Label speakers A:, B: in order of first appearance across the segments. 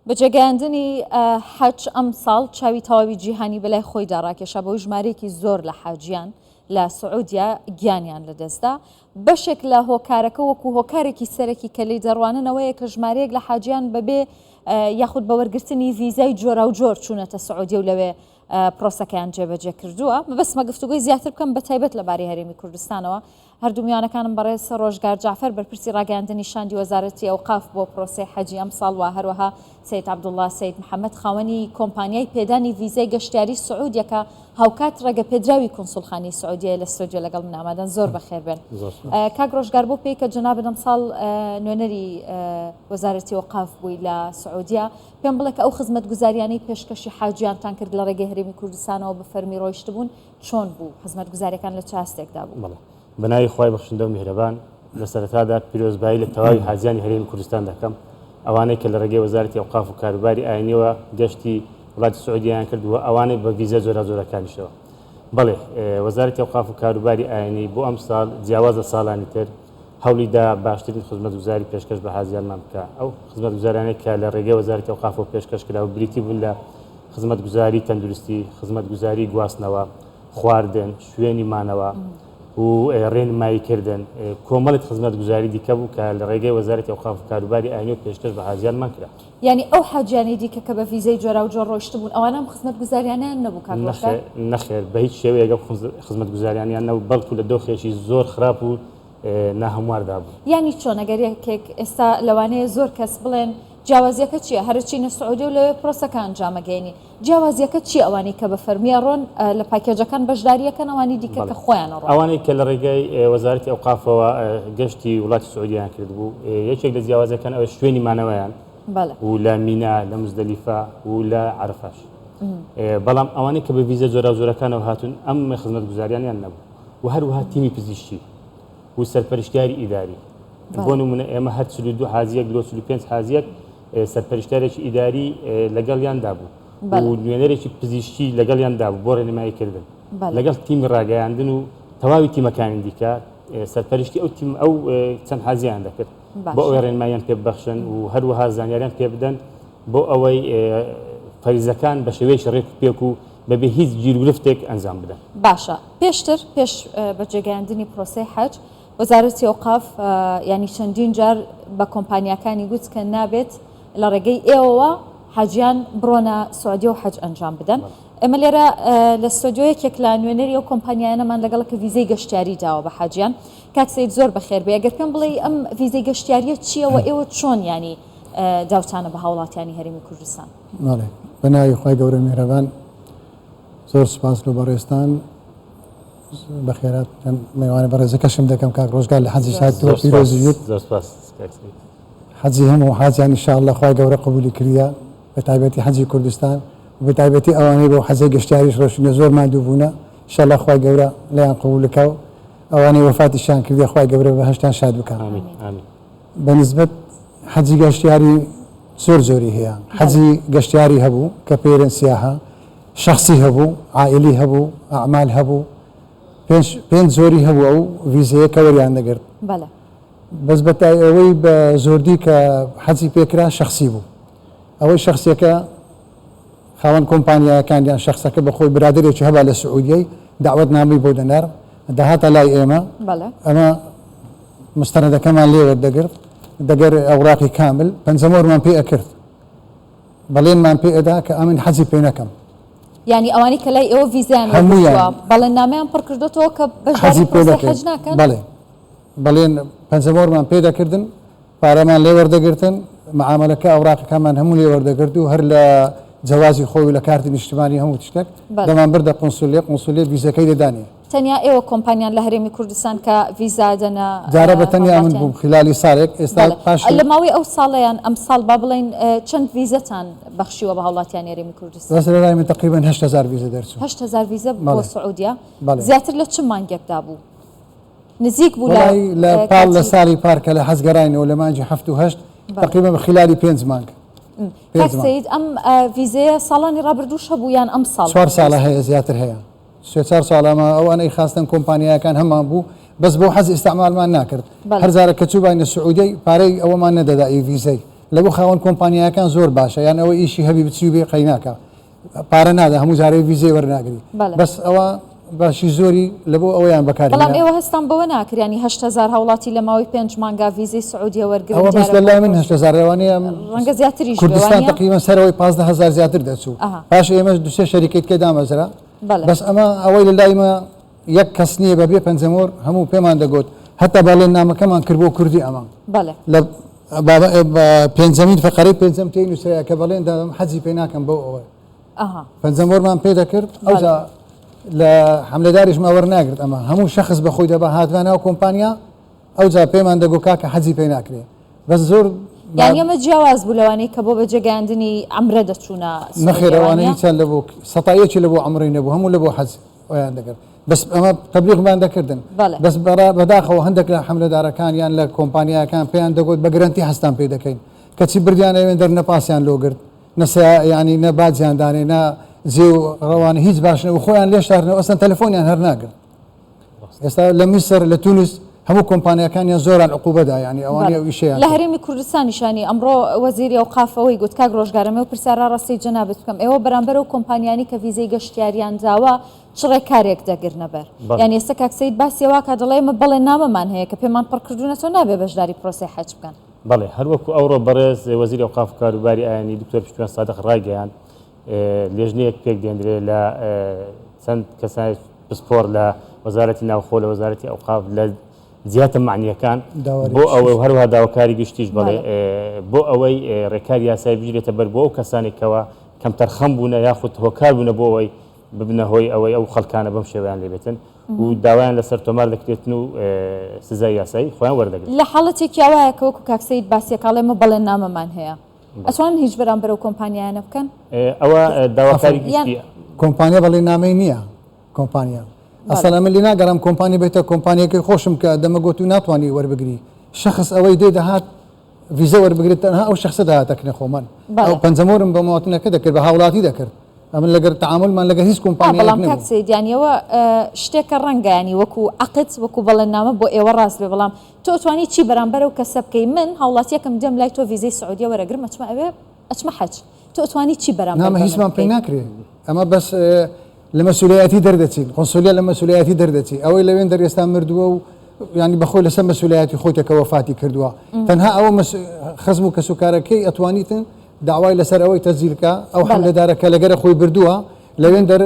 A: بەجێگەیاندنی حەج ئەمساڵ چاوی تەواوی جیهانی بەلای خۆیدا ڕاکێشا بەوەی ژمارەیەکی زۆر لە حاجیان لە سعودیە گیانیان لەدەستدا. بەشێک لە هۆکارەکە وەکو هۆکارێکی سەرەکی کە لێی دەڕوانن ئەوەیە کە ژمارەیەک لە حاجیان بەبێ یاخود بە وەرگرتنی ڤیزای جۆراوجۆر چوونەتە سعودیە و لەوێ پرۆسەکەیان جێبەجێ کردووە. مەبەستمە گفتوگۆی زیاتر بکەم بە تایبەت لەبارەی هەرێمی کوردستانەوە. هەردوو میوانەکانم بەڕێز ڕۆژگار جەعفەر بەرپرسی ڕاگەیاندنی شاندی وەزارەتی ئەوقاف بۆ پرۆسەی حەجی ئەمساڵ و هەروەها سەید عەبدوڵڵا سەید محەمەد خاوەنی کۆمپانیای پێدانی ڤیزای گەشتیاری سعودیە کە هاوکات ڕێگەپێدراوی کونسوڵخانەی سعودیەیە لە ستۆدیۆ لەگەڵ من ئامادەن. زۆر بەخێربێن. کاک ڕۆژگار بۆ پێی کە جەنابت ئەمساڵ نوێنەری وەزارەتی ئەوقاف بووی لە سعودیە پێم بڵێ کە ئەو خزمەتگوزاریانەی پێشکەشی حاجیانتان کرد لە ڕێگەی هەرێمی کوردستانەوە بە فەرمی ڕۆیشتبوون چۆن بوو؟ خزمەتگوزاریەکان لە چ ئاستێکدا بوو؟
B: بەڵێ. بە ناوی خوای بەخشندە و میهرەبان، لە سەرەتادا پیرۆزبایی لە تەواوی حاجیانی هەرێمی کوردستان دەکەم، ئەوانەی کە لە ڕێگەی وەزارەتی ئەوقاف و کاروباری ئاینیەوە گەشتی وڵاتی سعودیەیان کرد و ئەوانەی بە ڤیزە جۆراوجۆرەکانیشەوە. بەڵێ، وەزارەتی ئەوقاف و کاروباری ئاینی بۆ ئەمساڵ جیاواز لە ساڵانی تر هەوڵی دا باشترین خزمەتگوزاری پێشکەش بە حاجیانمان بکا. ئەو خزمەتگوزاریانەی کە لە ڕێگەی وەزارەتی ئەوقافەوە پێشکەش کرا و بریتی بوون لە خزمەتگوزاری تەندروستی، خزمەتگوزاری گواستنەوە، خواردن، شوێنی مانەوە و ڕێنماییکردن، کۆمەڵێک خزمەتگوزاری دیکە بوو کە لە ڕێگەی وەزارەتی ئەوقاف و کاروباری ئاینیەوە پێشکەش بە حاجیانمان کرا.
A: یانی ئەو حاجیانەی دیکە کە بە ڤیزەی جۆراوجۆر ڕۆیشتبوون ئەوانە ئەم خزمەتگوزاریانەیان نەبوو کاک ڕۆژگار؟
B: نەخێر، بە هیچ شێوەیەک ئەو خزمەتگوزاریانەیان نەبوو، بەڵکو لە دۆخێکی زۆر خراپ و ناهەمواردا بوو.
A: یانی چۆن ئەگەر یەکێک ئێستا لەوانەیە زۆر کەس بڵێن جیاوازیەکە چیە هەرچینە سعودیە و لەوێ پرۆسەکە ئەنجام ئەگەیەنین جیاوازیەکە چیە ئەوانەی کە بە فەرمی ئەڕۆن لە پاکێجەکان بەشداری ئەکەن ئەوانی دیکە کە خۆیان ئەڕۆن؟
B: ئەوانەی کە لە ڕێگای وەزارەتی ئەوقافەوە گەشتی وڵاتی سعودیەیان کردبوو یەکێک لە جیاوازیەکان ئەوە شوێنی مانەوەیان و لە مینا لە مزدەلیفە و لە عەرەفاش بەڵام ئەوانەی کە بە ڤیزە جۆراوجۆرەکانەوە هاتوون ئەم خزمەتگوزاریانیان نەبوو و هەروەها تیمی پزیشکی و سەرپەرشتیاری ئیداری. بۆ نمونە ئێمە هەر 42 حاجیەک لۆ 45 حاجیەک سەرپەرشتیارێکی ئیداری لەگەڵیاندا بوو و نوێنەرێکی پزیشکی لەگەڵیاندا بوو بۆ ڕێنماییکردن لەگەڵ تیمی ڕاگەیاندن و تەواوی تیمەکانی دیکە سەرپەرشتی ئەو تیم ئەو چەند حاجیان دەکرد بۆ ئەوەی ڕێنماییان پێ ببەخشن و هەروەها زانیاریان پێ بدەن بۆ ئەوەی فەریزەکان بە شێوەیەکی ڕێک و پێک و بەبێ هیچ گیروگرفتێک ئەنجام بدەن.
A: باشە پێشتر پێش بەجێگەیاندنی پرۆسەی حەج وەزارەتی ئەوقاف یانی چەندین جار بە کۆمپانیاکانی گوت کە نابێت لە ڕێگەی ئێوەوە حاجیان بڕۆنە سعودیە و حەج ئەنجام بدەن. ئێمە لێرە لە ستۆدیۆ یەکێک لە نوێنەری ئەو کۆمپانیایانەمان لەگەڵە کە ڤیزەی گەشتیاری داوە بە حاجیان. کاک سەید زۆر بەخێر بێی. ئەگەر پێم بڵێی ئەم ڤیزەی گەشتیاریە چییە و ئێوە چۆن یانی داوتانە بە هاوڵاتیانی هەرێمی کوردستان؟
C: بەڵێ بە ناوی خوای گەورە میهرەبان زۆر سوپاس لۆ بەڕێزتان بەخێرات میوانە بەڕێزەکەشم دەکەم کاک ڕۆژگار لە حەجیش هاتووە پیرۆزی بێت
B: زۆر سوپاس کاک سەید.
C: حەجی هەموو حاجیان ان شاء اللە خوای گەورە قبولی کردیە بە تایبەتی حەجی کوردستان و بە تایبەتی ئەوانەی بۆ حەجی گەشتیاریش ڕۆشتونە زۆر ماندوو بوونە ان شاء اللە خوای گەورە لێیان قبول کا و ئەوانەی وەفاتیشیان کردیە خوای گەورە بە بەهەشتیان شاد بکا.
B: ئامین ئامین.
C: بە نسبەت حەجی گەشتیاری زۆر جۆری هەیە حەجی گەشتیاری هەبوو کە پێرن سیاحە شەخسی هەبوو عائیلی هەبوو ئەعمال هەبوو پێنج پێنج جۆری هەبوو ئەو ڤیزەیە کە وەریان دەگرت
A: بەلێ.
C: بەس بە تای ئەوەی بە زۆردی کە حەجی پێکرا شەخسی بوو ئەوەی شەخسیەکە خاوەن کۆمپانیایەکان یان شەخسەکە بە خۆی برادەرێکی هەبا لە سعودیەی دەعوەت نامەی بۆ دەنارد دەهاتە لای ئێمە ئەمە مستەنەدەکەمان لێ وەردەگرت دەگەر ئەوراقی کامل پەنجەمۆرمان پێ ئەکرد بەڵێنمان پێ ئەدا کە ئەمن حەجی پێ نەکەم.
A: یانی ئەوانەی کە لای ئێوە ڤیزایان وەرگرتووە بەڵێننامەیان پڕ کردۆتەوە کە بەشداری پرۆسەی حەج ناکەن؟
C: بەڵێ بەڵێن پەنجەمۆرمان پێ دەکردن پارەمان لێ وەردەگرتن، مەعامەلەکە ئەوراقەکانمان هەموو لێ وەردەگرت و هەر لە جەوازی خۆی و لە کارتی نیشتمانی هەموو تشتێک دەمانبردە قونسولیە، قونسولیە ڤیزەکەی دەدانێ.
A: تەنیا ئێوە کۆمپانیان لە هەرێمی کوردستان کە ڤیزا دەنە
C: جارە بە تەنیا من بووم خلالی ساڵێک ئێستا پاش
A: لە ماوەی ئەو ساڵە یان ئەمساڵ با بڵێین چەند ڤیزەتان بەخشیوە بە هاوڵاتیانی هەرێمی کوردستان؟
C: بەس لە لای من تەقریبەن 8000 ڤیزە دەرچوو.
A: 8000 ڤیزە بۆ سعودیە؟ زیاتر لە چ مانگێکدا بوو؟ نزیک بوو
C: لە لە پاڵ لە ساڵی پار کە لە حەج گەڕاینەوە لە مانگی حەفت و هەشت تەقریبا بە خلالی پێنج مانگ.
A: کاک سەید ئەم ڤیزەیە ساڵانی ڕابردووش هەبوو یان ئەم ساڵ؟
C: چوار ساڵە هەیە زیاتر هەیە سێ چوار ساڵە ئەمە ئەوانەی خاستن کۆمپانیاکان هەمان بوو بەس بۆ حەز ئیستعمالمان ناکرد هەر جارە کە چووباینە سعودیەی پارەی ئەوەمان نەدەدا ئی ڤیزەی. لە بۆ خاوەن کۆمپانیایەکان زۆر باشە یان ئەوە ئیشی هەبی بچی و بێ قەیناکە پارە نادا هەموو جارێ ڤیزەی وەرناگری بەس ئەوە باشی زۆری لە بۆ ئەوەیان بەکار
A: بەڵام ئێوە هەستان بەوە ناکرێ یانی 8000 هاوڵاتی لە ماوەی پێنج مانگا ڤیزەی سعودیە وەرگرن
C: ئەوە بەس
A: دیارە
C: لە لای من 8000 لەوانەیە
A: ڕەنگە زیاتریش بێ
C: کوردستان
A: وانیە؟
C: تقریبا سەرەوەی 15000 زیاتر دەچوو
A: ئەها.
C: پاش ئێمەش دوو سێ شەریکەی تکە دامەزرا
A: بەڵێ.
C: بەس ئەمە ئەوەی لە لای مە یەک کەس نییە بە بێ پەنجەمۆر هەموو پێمان دەگوت هەتا بەڵێن نامەکەمان کرد بۆ کوردی ئەمە
A: بەڵێ.
C: لە پێنجەمین فەقەرەی پێنجەم تێی نووسرایە کە بەڵێن دادەم حەجی پێ ناکەم بەو ئەوە پەنجەمۆرمان پێ دەکرد ئەوجا لە حەملەداریشمان وەرناگرت ئەمە هەموو شخص بە خۆی دەبا هاتبا ناو کۆمپانیا ئەوجا پێمان دەگو کاکە حەجی پێ ناکرێ بەس زۆر
A: یانی ئەمە جیاواز بوو لەوانەی کە بۆ بەجێگەیاندنی عەمرە دەچوونە
C: نەخێر ئەوانە هیچیان لە بۆ سەتایەکی لە بۆ عەمرەی نەبوو هەموو لە بۆ حەج ئەویان دەکرد بەس ئەمە تەبلیغمان دەکردن بەس بەداخەوە هەندێک لە حەملەدارەکان یان لە کۆمپانیاکان پێیان دەگوت بە گرەنتی حەزتان پێ دەکەین کەچی بردیان ئەوێن دەر نە پاسیان لۆ گرت نە ینی نە باجیان دانێ نە جێ و ڕەوانە هیچ باش نەبوو خۆیان لێ شارنەوە ئەسڵەن تەلەفۆنیان هەر ناگرت ئێستا لە میسر لە تونس هەموو کۆمپانیاکانیان زۆران عقوبەدا یعنی ئەوانەی ئەو ئیشەیان
A: لە هەرێمی کوردستانیش ینی ئەمڕۆ وەزیری ئەوقاف ئەوەی گوت کاک ڕۆژگار ئەمەوێ پرسیار ڕاڕاستەی جەنابت بکەم ئێوە بەرامبەر ئەو کۆمپانیانەی کە ڤیزەی گەشتیاریان داوە چ ڕێکارێک دەگرنە بەر یانی ئێستا کاک سەید باسی ئەوە کات دەڵێ ئێمە بەڵێننامەمان هەیە کە پێمان پڕ کردوونەتەوە نابێ بەشداری پرۆسەی حەج بکەن.
B: بەڵێ هەروەکو ئەوڕۆ بەڕێز وەزیری ئەوقاف و کاروباری ئایینی دکتۆر پشتیوان سادق ڕایگەیاند لێژنەیەک پێک دێندرێ لە چەند کەسانی پسپۆر لە وەزارەتی ناوخۆ لە وەزارەتی ئەوقاف لە جیهاتە مەعنیەکان بۆ ئەوەی هەروەها داواکاری گشتیش بەڵێ بۆ ئەوەی ڕێکاری یاسایی بگیرێتە بەر بۆ ئەو کەسانێک کەوا کەمتەرخەم بوونە یاخود هۆکار بوونە بۆ ئەوەی ببنە هۆی ئەوەی ئەو خەڵکانە بەم شێوەیان لێبێتن و داوایان لەسەر تۆمار دەکرێتن و سزای یاسایی خۆیان وەردەگرن.
A: لە حاڵەتێکی ئاوایە کە وەکو کاک سەید باسیەکا ئەڵێ ئێمە بەڵێننامەمان هەیە ئەتوانن هیچ بەرامبەر ئەو کۆمپانیایانە بکەن؟
B: ئەوە داواکاری گشتی.
C: کۆمپانیا بەڵێننامەی نییە کۆمپانیا ئەسڵەن ئەمن لێ ناگەڕام کۆمپانیا بێتە کۆمپانیەکەی خۆشم کە دەمەگۆت و ناتوانی وەربگری شەخس ئەوەی دێ دەهات ڤیزە وەربگرێت تەنها ئەو شەخسە دەهاتە کنە خۆمان ئەو پەنجەمۆرم بە مواطنەکە دەکرد بە هاوڵاتی دەکرد ئەمن لەگەر تعاملمان لەگەر هیچ کۆمپانیایەک
A: بەڵام
C: نەبوو.
A: کاک سەید یانی ئەوە شتێکە ڕەنگە یانی وەکو عەقد وەکو بەڵێننامە بۆ ئێوە ڕاست بێ بەڵام تۆ ئەتوانی چی بەرامبەر ئەو کەسە بکەی من هاوڵاتیەکم دێم لای تۆ ڤیزەی سعودیە وەرەگرم ئەچمە ئەوێ ئەچمە حەج تۆ ئەتوانی چی بەرامبەر
C: نا
A: بە من
C: هیچمان پێ
A: بکەی؟
C: ناکرێ ئەمە بەس لە مەسولیایەتی دەردەچین قونسولیە لە مەسولیایەتی دەردەچی ئەوەی لەوێن دەر ئێستا مردووە و ینی بەخۆی لەسەر مەسولیایەتی خۆیتە کە وەفاتی کردووە تەنها ئەوە خزم و کەسوکارەکەی ئەتوانیتن داوای لەسەر ئەوەی تەسجیل کا ئەو حەملەدارە کە لەگەرە خۆی بردووە لەوێن دەر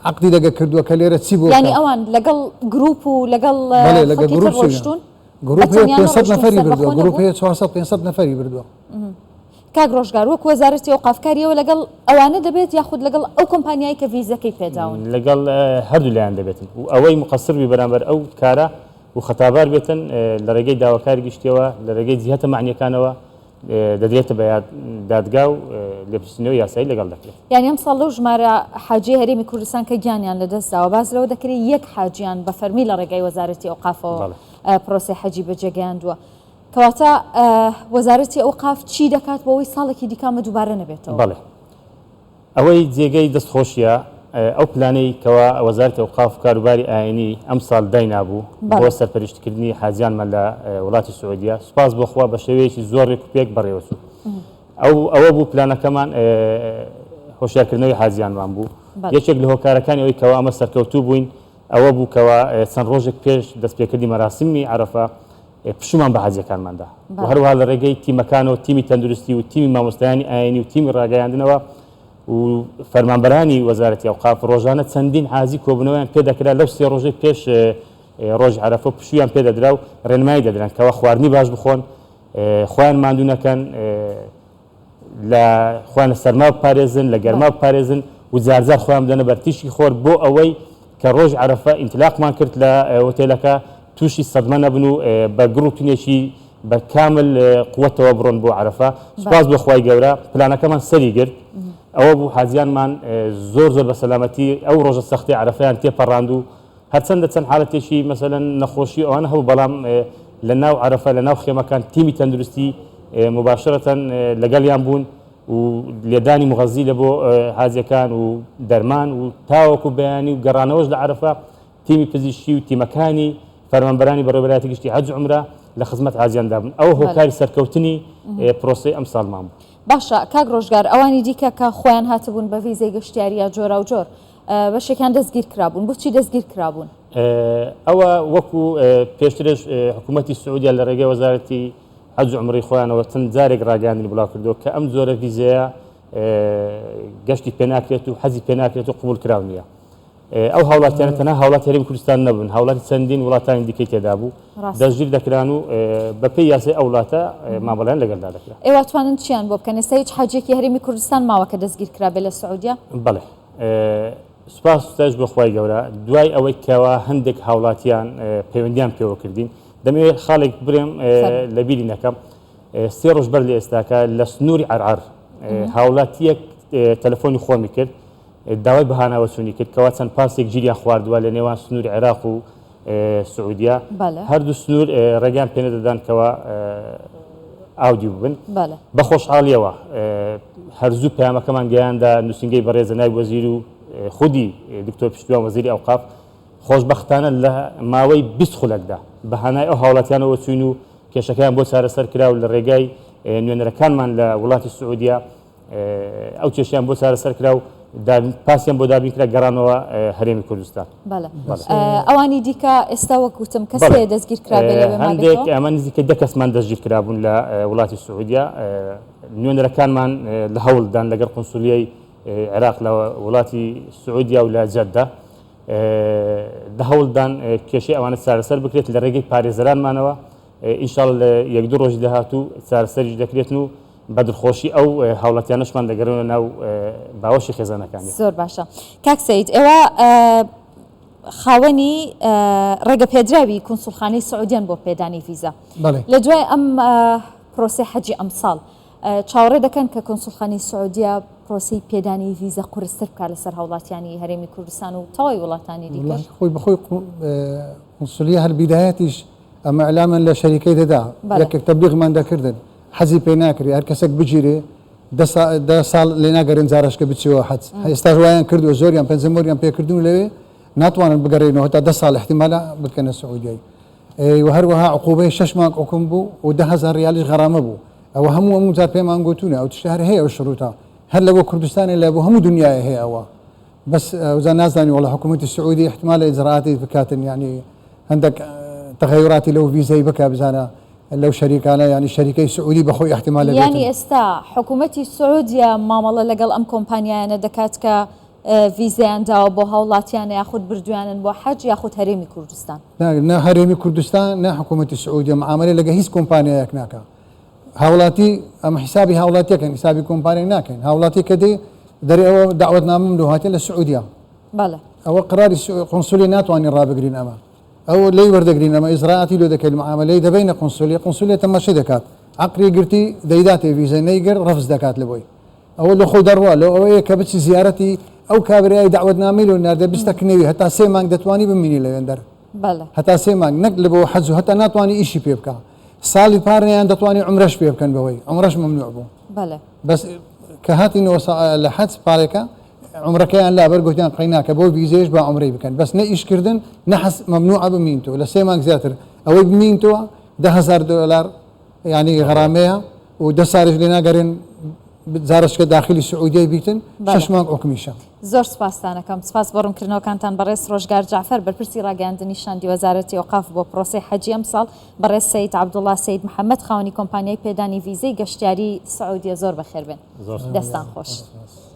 C: عەقدی لەگە کردووە کە لێرە چی بۆ
A: یانی ئەوان لەگەڵ گروپ و لەگەڵ
C: بەڵێ لەگە
A: خەڵکی تر
C: گروپ چوونە
A: ڕۆیشتوون
C: گروپ
A: بە
C: هەیە
A: تەنیا
C: 500
A: نەڕۆیشتوون
C: نەفەری بردووە
A: سەربەخۆ
C: گروپ
A: نەبوون
C: هەیە 400 500 نەفەری بردووە.
A: کاک ڕۆژگار وەک وەزارەتی ئەوقاف کاری ئێوە لەگەڵ ئەوانە دەبێت یاخود لەگەڵ ئەو کۆمپانیای کە ڤیزەکەی پێداون؟
B: لەگەڵ هەردوو لایەن دەبێتن و ئەوەی مقصر بی بەرامبەر ئەو کارە و خەتابار بێتن لە ڕێگەی داواکاری گشتیەوە لە ڕێگەی جیهەتە مەعنیەکانەوە دەدرێتە بە دادگا و لێپرسینەوەی یاسایی لەگەڵ دەکرێت.
A: یانی ئەمساڵ لەو ژمارە حاجیەی هەرێمی کوردستان کە گیانیان لەدەست داوە باس لەوە دەکرێت یەک حاجیان بە فەرمی لە ڕێگای وەزارەتی ئەوقافەوە پرۆسەی حەجی بەجێگەیاندووە. کەواتە وەزارەتی ئەوقاف چی دەکات بۆ ئەوەی ساڵێکی دیکە ئەمە دووبارە نەبێتەوە؟
B: بەڵێ ئەوەی جێگەی دەستخۆشیە ئەو پلانەی کەوا وەزارەتی ئەوقاف و کاروباری ئاینی ئەمساڵ داینابوو بۆ سەرپەرشتیکردنی حاجیانمان لە وڵاتی سعودیە سوپاس بۆ خوا بە شێوەیەکی زۆر ڕێک و پێک بەڕێوەچوو ئەو ئەوە بوو پلانەکەمان هۆشیارکردنەوەی حاجیانمان بوو یەکێک لە هۆکارەکانی ئەوەی کەوا ئەمە سەرکەوتوو بووین ئەوە بوو کەوا چەند ڕۆژێک پێش دەستپێکردنی مەراسیمی عەرەفە پشوومان بە حاجیەکانمان دا و هەروەها لە ڕێگەی تیمەکانەوە تیمی تەندروستی و تیمی مامۆستایانی ئاینی و تیمی ڕاگەیاندنەوە و فەرمانبەرانی وەزارەتی ئەوقاف ڕۆژانە چەندین حاجی کۆبوونەوەیان پێدەکرا لەو سێ ڕۆژەی پێش ڕۆژی عەرەفە پشوویان پێدەدرا و ڕێنمایی دەدران کەوا خواردنی باش بخۆن خۆیان ماندوو نەکەن لە خۆیان لە سەرما بپارێزن، لە گەرما بپارێزن و جارجار خۆیان بدەنە بەر تیشکی خۆر بۆ ئەوەی کە ڕۆژی عەرەفە ئینتلاقمان کرد لە هۆتێلەکە تووشی سەدمە نەبن و بە گڕ و تونێکی بە کامل قوتەوە بڕۆن بۆ عەرەفە. سوپاس بۆ خوای گەورە پلانەکەمان سەری گرت. ئەوە بوو حاجیانمان زۆر زۆر بە سەلامەتی ئەو ڕۆژە سەختەی عەرەفەیان تێپەڕاند و هەرچەندە چەند حالەتێکی مەسەلەن نەخۆشی ئەوانە هەبوو بەڵام لە ناو عەرەفە لە ناو خێمەکان تیمی تەندروستی مباشرەتەن لەگەڵیان بوون و لێدانی مغەزی لە بۆ حاجیەکان و دەرمان و تاوەکو بەیانی و گەڕانەوەش لە عەرەفە تیمی پزیشکی و تیمەکانی فەرمانبەرانی بەڕێوەبەرایەتی گشتی حەج و عومرە لە خزمەت حاجیاندا بوون ئەوە هۆکاری سەرکەوتنی پرۆسەی ئەمساڵمان بوو.
A: باشە کاک ڕۆژگار ئەوانی دیکە کە خۆیان هاتبوون بە ڤیزەی گەشتیاری یا جۆراوجۆر بەشێکیان دەستگیر کرابوون بۆچی دەستگیر کرابوون؟
B: ئەوە وەکو پێشترش حکوومەتی سعودیا لە ڕێگەی وەزارەتی حەج و عومرەی خۆیانەوە چەند جارێک ڕاگەیاندنی بڵاو کردەوە کە ئەم جۆرە ڤیزەیە گەشتی پێ ناکرێت و حەزی پێ ناکرێت و قبوڵ کراو نییە. ئەو هاوڵاتیانە تەنها هاوڵاتی هەرێمی کوردستان نەبوون، هاوڵاتی چەندین وڵاتانی دیکەی تێدا بوو، دەستگیر دەکران و بەپێی یاسای ئەو وڵاتە مامەڵەیان لەگەڵدا دەکرا.
A: ئێوە ئەتوانن چیان بۆ بکەن؟ ئێستا هیچ حاجیەکی هەرێمی کوردستان ماوە کە دەستگیر کرابێ لە سعودیە؟
B: بەڵێ سوپاس و ستایش بۆ خوای گەورە دوای ئەوەی کەوا هەندێک هاوڵاتیان پەیوەندیان پێوە کردین دەمەوێت خاڵێک برێم لەبیری نەکەم سێ ڕۆژ بەر لە ئێستاکە لە سنووری عەرعەر هاوڵاتیەک تەلەفۆنی خۆمی کرد داوای بەهاناوەچوونی کرد کەوا چەند پاسێک گیریان خواردووە لە نێوان سنووری عێراق و سعودیە هەردوو سنوور ڕێگەیان پێنەدەدان کەوا ئاودی ببن بە خۆشحاڵیەوە هەرزوو پەیامەکەمان گەیاندە نووسینگەی بەڕێزە نای وەزیر و خودی دکتۆر پشتیوان وەزیری ئەوقاف خۆشبەختانە لە ماوەی 20 خولەکدا بە هانای ئەو هاوڵاتیانەوە چوین و کێشەکەیان بۆ چارەسەر کرا و لە ڕێگای نوێنەرەکانمان لە وڵاتی سعودیە ئەو کێشەیان بۆ چارەسەر کرا و پاسیان بۆ دابین کرا گەڕانەوە هەرێمی کوردستان.
A: بەڵێ ئەوانی دیکە ئێستا وەک وتم کەس هەیە دەستگیر کرابێ لەوێ
B: هەندێک ئەمە نزیکە دە کەسمان دەستگیر کرابوون لە وڵاتی سعودیا نوێنەرەکانمان لە هەوڵدان لەگەڵ قونسولیەی عێراق لە وڵاتی سعودیا و لە جەدە لە هەوڵدان کێشەی ئەوانە چارەسەر بکرێت لە ڕێگەی پارێزەرانمانەوە ئینشاءاللە لە یەک دوو ڕۆژی داهاتوو چارەسەریش دەکرێتن و بە دڵخۆشی ئەو هاوڵاتیانەشمان دەگەڕێنە ناو باوەشی خێزانەکانیان.
A: زۆر باشە کاک سەید ئێوە خاوەنی ڕێگە پێدراوی کونسوڵخانەی سعودیان بۆ پێدانی ڤیزا لە دوای ئەم پرۆسەی حەجی ئەمساڵ چاوەڕێ دەکەن کە کونسوڵخانەی سعودیە پرۆسەی پێدانی ڤیزا قورستر بکات لەسەر هاوڵاتیانی هەرێمی کوردستان و تەواوی وڵاتانی دیکەش؟
C: خۆی بەخۆی قونسولیە هەر بیدایەتیش ئەمە ئیعلامان لە شەریکەی دەدا یەکێک تەبلیغمان دەکردن حەزی پێ ناکرێ هەر کەسێک بگیرێ دە ساڵ لێ ناگەرێن جارشکە بچەوە حەج ئێستاش وایان کردووە زۆریان پەنجەمۆریان پێکردن و لەوێ ناتوانن بگەڕێنەوە هەتا دە ساڵ احتیمالە بکەنە سعودیای و هەروەها عقوبەی شەش مانگ حکوم بوو و 10,000 ریالیش غەرامە بوو ئەوە هەموو هەموو جار پێمان گوتونە ئەو تشتە هەر هەیە ئەو شروطە هەر لە بۆ کوردستانی لە بۆ هەموو دنیای هەیە ئەوە بەس ئەوجا نازانی وەڵا حکوومەتی سعودی احتمالە ئیجرائاتی بکاتن یعنی هەندێک تغیراتی لەو ڤیزەی بکە بزانە لەو شەریکانە یعنی شەریکەی سعودی بەخۆی احتمالە
A: یانی ئێستا حکوومەتی سعودیە مامەڵە لەگەڵ ئەم کۆمپانیایانە دەکات کە ڤیزەیان داوە بۆ هاوڵاتیانە یاخود بردویانن بۆ حەج یاخود هەرێمی کوردستان؟
C: نا هەرێمی کوردستان نا حکوومەتی سعودیە معاملە لەگە هیچ کۆمپانیایەک ناکە هاوڵاتی ئەمە حیسابی هاوڵاتیەکەن حیسابی کۆمپانیای ناکەین هاوڵاتی کە دێ دەرێ ئەوە داوەتنامەم لۆ هاتیە لە سعودیا
A: بەڵێ
C: ئەوە قراری قونسولی ناتوانین ڕابگرین ئەمە ئەو لی وەردەگرین ئەمە ئیجرائاتی لۆ دەکەین معاملەی دەبینە قونسولی قونسولی تەماشای دەکات عەقلی گرتی دەیداتێ ڤیزە نەیگرت ڕەفز دەکات لە بۆی ئەوە لە خۆی دەڕوا لۆ ئەوەیە کە بچی زیارەتی ئەو کابرای داوەتنامەی لۆ ناردە بستە کنەوی هەتا سێ مانگ دەتوانی بمینی لەوێندەر
A: بەڵێ
C: هەتا سێ مانگ نەک لە بۆ حەج و هەتا ناتوانی ئیشی پێ بکا ساڵی پار نەیان دەتوانی عومرەش پێ بکەن بەوەی عومرەش مەمنوع بوو
A: بەڵێ
C: بەس کە هاتینەوە لە حەج پارێکە عومرەکەیان لابەر گوتیان قەیناکە بۆ ڤیزەیش با عومرەی بکەن بەس نە ئیشکردن نە حەز مەمنوعە بمینتەوە لە سێ مانگ زیاتر ئەوەی بمینتەوە 10,000 دۆلار یعنی غەرامەیە و دە ساڵیش لێ ناگەرێن جارشکە داخلی سعودیەی بیتن شەش مانگ حوکمیشە.
A: زۆر سوپاستان ئەکەم. سوپاس بۆ ڕوونکردنەوەکانتان بەڕێز ڕۆژگار جەعفەر بەرپرسی ڕاگەیاندنی شاندی وەزارەتی ئەوقاف بۆ پڕۆسەی حەجی ئەمساڵ، بەڕێز سەید عەبدوڵا سەید محەمەد خاوەنی کۆمپانیای پێدانی ڤیزەی گەشتیاری سعودیە زۆر بەخێربێن. دەستان خۆش.